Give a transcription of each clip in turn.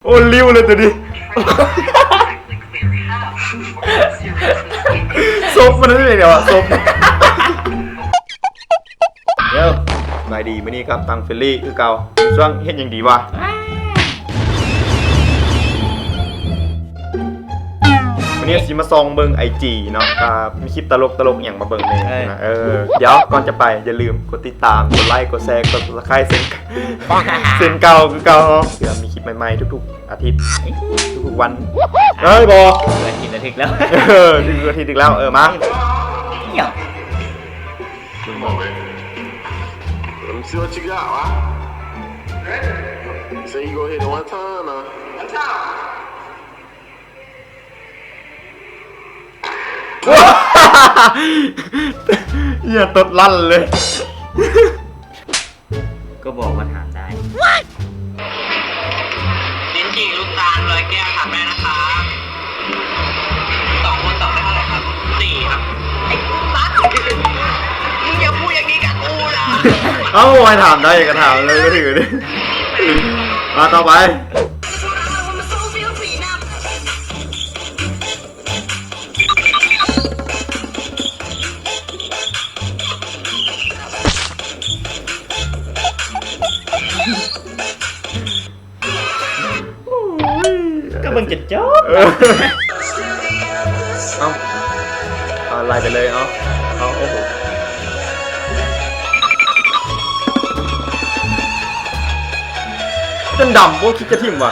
ໂອ້ ລິ້ວເລີຍຕົວນີ້ ສົບມັນເປັນແນວໃດວະ ສົບ. ໂຢ ສະບາຍດີ ມື້ນີ້ກັບຕັງເຟລລີຄືເກົ່າ ຊ່ວງເຮັດຫຍັງດີວະ? ມື້ນີ້ຊິມາສ່ອງເບິ່ງໄອຈີເນາະ ວ່າມີຄລິບຕະຫຼົກໆ ອີ່ຫຍັງມາເບິ່ງແດ່. ເອີ ເອີ ດຽວກ່ອນຈະໄປ ຢ່າລືມກົດຕິດຕາມ ກົດໄລ ກົດແຊ ກົດ Subscribe ເຊັ່ນ ເຊັ່ນເກົ່າຄືເກົ່າເນາະ ເພື່ອມີຄລິບໃໝ່ໆ ທຸກໆ ອາທິດ ທຸກໆ ວັນ. ເອີຍ ບໍ່ ອາທິດ ອາທິດແລ້ວ ເອີ ທຸກອາທິດອີກແລ້ວ. ເອີ ມາ ຫຍັງ? Let me see what you got, why? Say you go hit it one time now. One time. ເຫື່ອຕົດລັນເລີຍ ກໍບອກວ່າຖາມໄດ້. ลิ้นจี่ลูกตาลร้อยแก้วทำได้นะครับ สองคูณสองได้เท่าไหร่ครับ สี่ครับ ไอ้สัส มึงอย่าพูดอย่างนี้กับกูนะ ເອົ້າ ໃຫ້ຖາມໄດ້ກໍຖາມເລີຍ ກໍຖືກເດ. ມາຕໍ່ໄປ. ກໍເບິ່ງຈົນຈົບ. ເອີ ເອົາ ເອົາ ໄລ່ໄປເລີຍ ເອົາ ເອົາ ໂອ້ໂຫ ຈົນດຳ ບໍ່ຄິດຈະຖິ້ມຫວາ?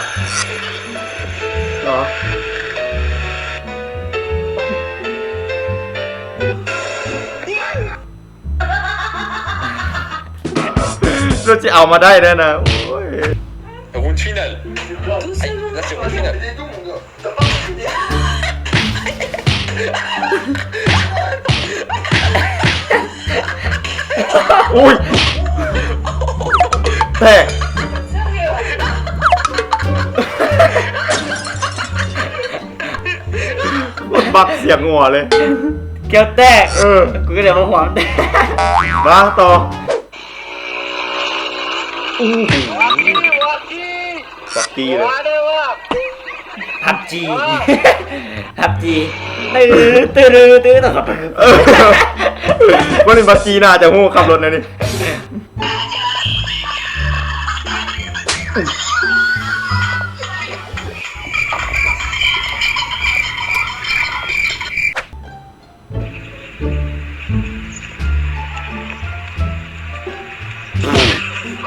ເນາະ ແລ້ວຊິເອົາມາໄດ້ແດ່ນະ ໂອ້ຍ. La round finale. Aïe, là, c'est round finale. ອຸ້ຍ ແຕກ ບັກສຽງຫົວເລີຍ ແກ້ວແຕກ. ເອີ ກູກໍເລີຍວ່າຫົວແຕກ. ມາຕໍ່. ອູ້ຫູ ບັກກີ້ເລີຍ. ພັບຈີ ພັບຈີ ຕື້ ຕື້ ຕື້ ເອີ ບໍ່ຫຼິ້ນພັບຈີໜ້າຈະຮູ້ຂັບລົດແນວນີ້.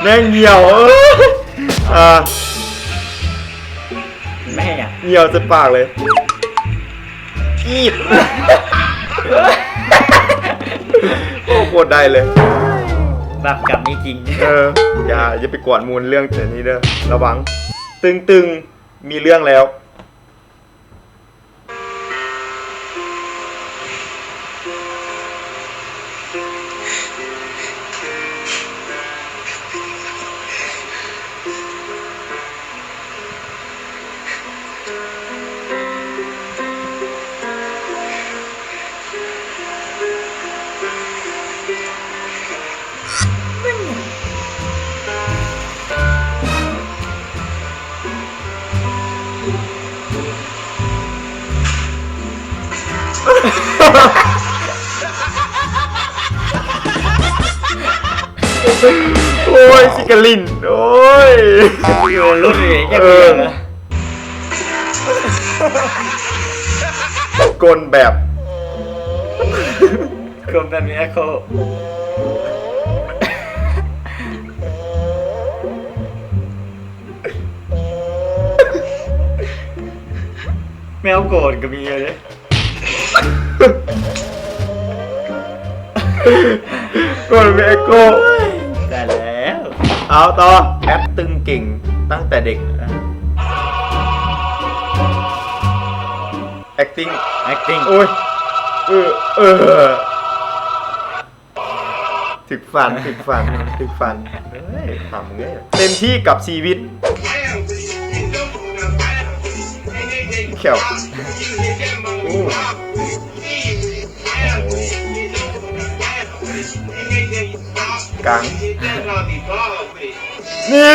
ແມ່ງຫ່ຽວ ເອີ ອ່າ ແມ່ງຫຍັງ? ຫ່ຽວໃສ່ປາກເລີຍ ອີດ ໂອ້ ໂຄດໄດ້ເລີຍ. ບາບກັບມີຈິງ. ເອີ ຢ່າ ຢ່າໄປກວນມູນເລື່ອງແບບນີ້ເດີ ລະວັງ. ຕຶງໆ ມີເລື່ອງແລ້ວ. ໂອ້ຍ ຊິກະລິນ ໂອ້ຍ ເອີ ຫຼຸດເລີຍ ເອີ ກົນແບບ ຄົນແບບມີແອັກໂຄ ແມວໂກນກໍມີເດ້ ໂກນແມວໂກນ ຕາຍແລ້ວ. ເອົາຕໍ່ ແອັກຕິງເກັ່ງຕັ້ງແຕ່ເດັກ. ແອັກຕິງ ແອັກຕິງ ໂອ້ຍ ເອີ ເອີ ຖືກຝັນ ຖືກຝັນ ຖືກຝັນ ເອີຍ ຫາມເອີຍ ເຕັມທີ່ກັບຊີວິດ ແຂ້ວ ໂອ້ ກາງ ນີ້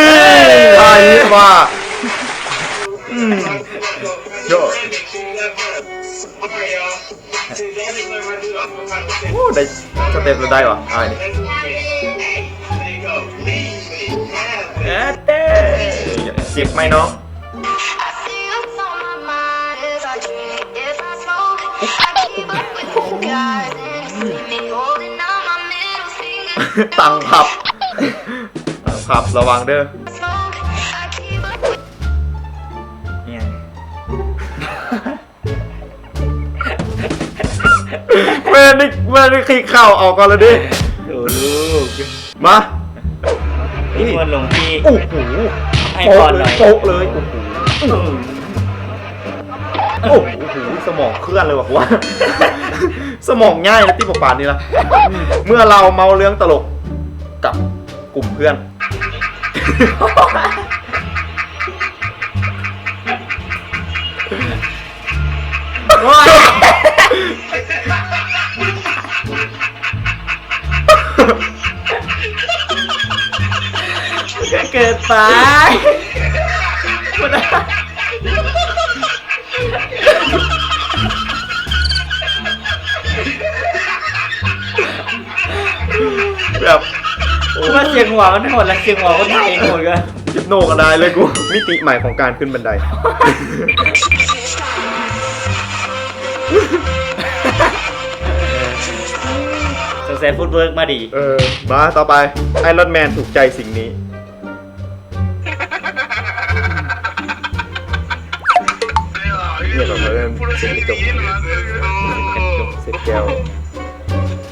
ໄອ້ວ່າ ໂຍ ໂອ້ ໄດ້ສະເຕັບແລ້ວ ໄດ້ຫວາອ້າຍນີ້. ເອີ ເຕັບໄໝເນາະ. ຕັງພັບ ຕັງພັບ ລະວັງເດີ້. ແມ່ນນີ້ ແມ່ນນີ້ ຄິກເຂົ້າ ເອົາກ່ອນລະເດ້. ໂອ້ລູກ ມາ ນິມົນຫຼວງພີ່ ໂອ້ໂຫ ໃຫ້ພອນໜ້ອຍ ໂປະເລີຍ ໂປະເລີຍ ໂອ້ໂຫ ອືມ ໂອ້ໂຫ ສະໝອງເຄື່ອນເລີຍວ່າ ສະໝອງງ່າຍນະຕິ ປະປານນີ້ລະ. ເມື່ອລາວເມົາເລື່ອງຕະຫຼົກກັບກຸ່ມເພື່ອນ ເກີນໄປ ແບບ ໂອ້ ວ່າສຽງຫົວມັນໂຫດ ແລະ ສຽງຫົວຄົນໄທໂຫດກວ່າ ເຈັບໂໜກກະໄດ້ເລີຍກູ. ມິຕິໃໝ່ຂອງການຂຶ້ນບັນໄດ. ສົງໄສຟຸດເວີກມາດີ. ເອີ ມາຕໍ່ໄປ. ໄອຣອນແມນຖືກໃຈສິ່ງນີ້. ເຮັດອອກມາເອີ້ນເສັດກະຈົກ ເສັດແກ້ວ.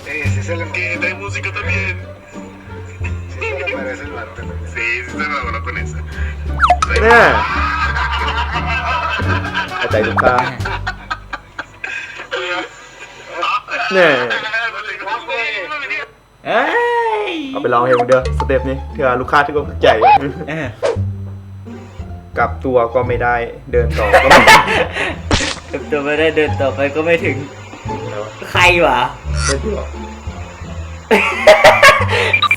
Eh, ese es el que trae música también. Sí, se la parece el vato. Sí, sí se la voló con esa. ແນ່ ເອົາໃຈລູກຄ້າ ແນ່. ເອີຍ ເອົາໄປລອງເຮັດເບິ່ງເດີ້ ສະເຕັບນີ້ ເທື່ອລູກຄ້າຖືກອົກຖືກໃຈ. ເອີ ກັບຕົວກໍໄມ່ໄດ້ ເດີນຕໍ່ກໍໄມ່ ກັບຕົວໄມ່ໄດ້ ເດີນຕໍ່ໄປກໍໄມ່ເຖິງ. ໃຄຫວາ? ເປັນຕົວ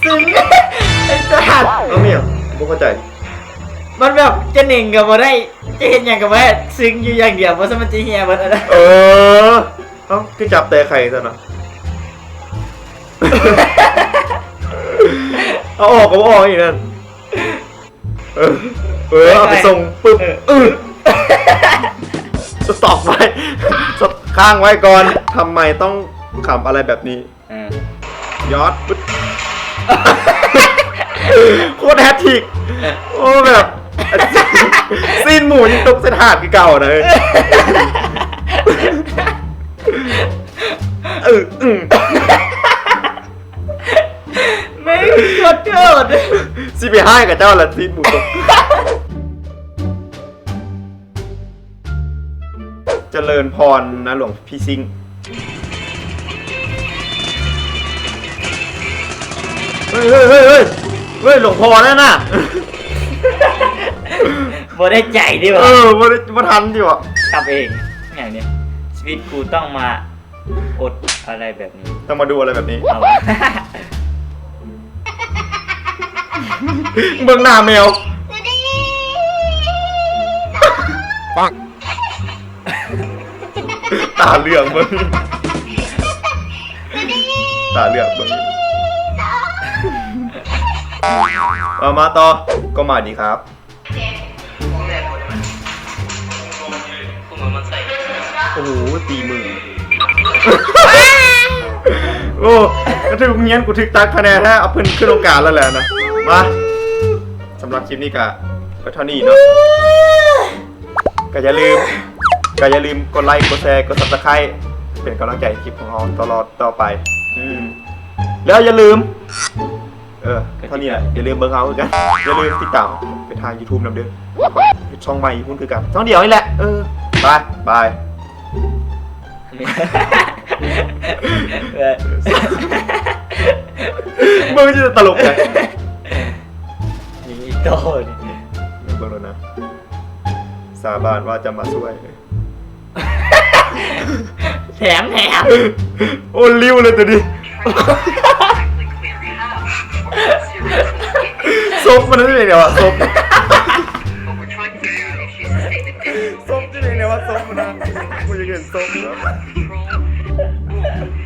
ຊຶ້ງ ໄອ້ສັດ ເອົາແມ່ນຫຍັງ? ບໍ່ເຂົ້າໃຈ. ມັນແບບຈະເໜັງກໍບໍ່ໄດ້ ຈະເຮັດຫຍັງກໍບໍ່ໄດ້ ຊຶ້ງຢູ່ຢ່າງດຽວ ບໍ່ຊັ້ນມັນຈະເຫ່ຍເບິດ. ເອີ ເອົ້າ ຄືຈັບແຕ່ໄຂ່ຊັ້ນນະ ເອົາອອກກໍບໍ່ອອກອີກນັ້ນ. ເອີ ເອີ ເອົາໄປສົ່ງປຶບ ເອີ ເອີ ສະຕັອບໄວ້ ສະ ຄ້າງໄວ້ກ່ອນ. ທຳໄມຕ້ອງຂຳອະໄລແບບນີ້? ເອີ ຍອດ ໂຄດແຮັດທຣິກ. ໂອ້ ແບບ ຊີ້ນໝູຍັງຕົກໃສ່ຖາດຄືເກົ່ານະ. ເອີ ອື ແມ່ງ ຂໍໂທດ ຊິໄປຮ້າຍກັບເຈົ້າລະ ຊີ້ນໝູຕົກ. ຈະເລີນພອນນະ ຫຼວງພີ່ຊິງ. ເຮີ້ຍ ເຮີ້ຍ ເຮີ້ຍ ເຮີ້ຍ ເຮີ້ຍ ຫຼວງພໍ່ນັ້ນນະ ບໍ່ໄດ້ໃຈຕິຫວາ? ເອີ ບໍ່ໄດ້ ບໍ່ທັນຕິຫວາ? ກັບເອງ ຫຍັງນີ້ ຊີວິດກູຕ້ອງມາອົດອະໄລແບບນີ້ ຕ້ອງມາດູອະໄລແບບນີ້. ເອົາ ເບິ່ງໜ້າແມວ ປັງ ຕາເຫຼືອງເບິ່ງ ຕາເຫຼືອງເບິ່ງ. ເອົາ ມາຕໍ່ ກໍມາດີຄັບ. ໂອ້ໂຫ ຕີມື ໂອ້ ກະຖືກໂຮງຮຽນ ກູຖືກຕັດຄະແນນແທ້ ເອົາເພິ່ນຂຶ້ນໂອການແລ້ວແຫຼະນະ. ມາ ສຳລັບຄລິບນີ້ກະ ກະເທົ່ານີ້ເນາະ. ກະຢ່າລືມ ກະຢ່າລືມກົດໄລ ກົດແຊ ກົດຊັບສະໄຄ ເປັນກຳລັງໃຈໃຫ້ຄລິບຂອງເຮົາຕະຫຼອດຕໍ່ໄປ. ອືມ ແລ້ວຢ່າລືມ ເອີ ເທົ່ານີ້ແຫຼະ ຢ່າລືມເບິ່ງເຮົາຄືກັນ ຢ່າລືມຕິດຕາມໄປທາງຢູທູບນຳເດີ້ ເຮັດຊ່ອງໃໝ່ຢູ່ພຸ້ນຄືກັນ ຊ່ອງດຽວນີ້ແຫຼະ. ເອີ ບາຍ ບາຍ. ເບິ່ງຊິຕະຫຼົກແທ້ ມີຕໍ່ນີ້ ເບິ່ງໂລດນະ ສາບານວ່າຈະມາຊ່ວຍ. ແຖມ ແຖມ ໂອ້ ລິ້ວເລີຍໂຕນີ້ ສົບມັນເປັນຫຍັງວະ ສົບ. ສົບຢູ່ນີ້ແຫຼະວ່າສົບນະ ກູຢາກເຫັນສົບ.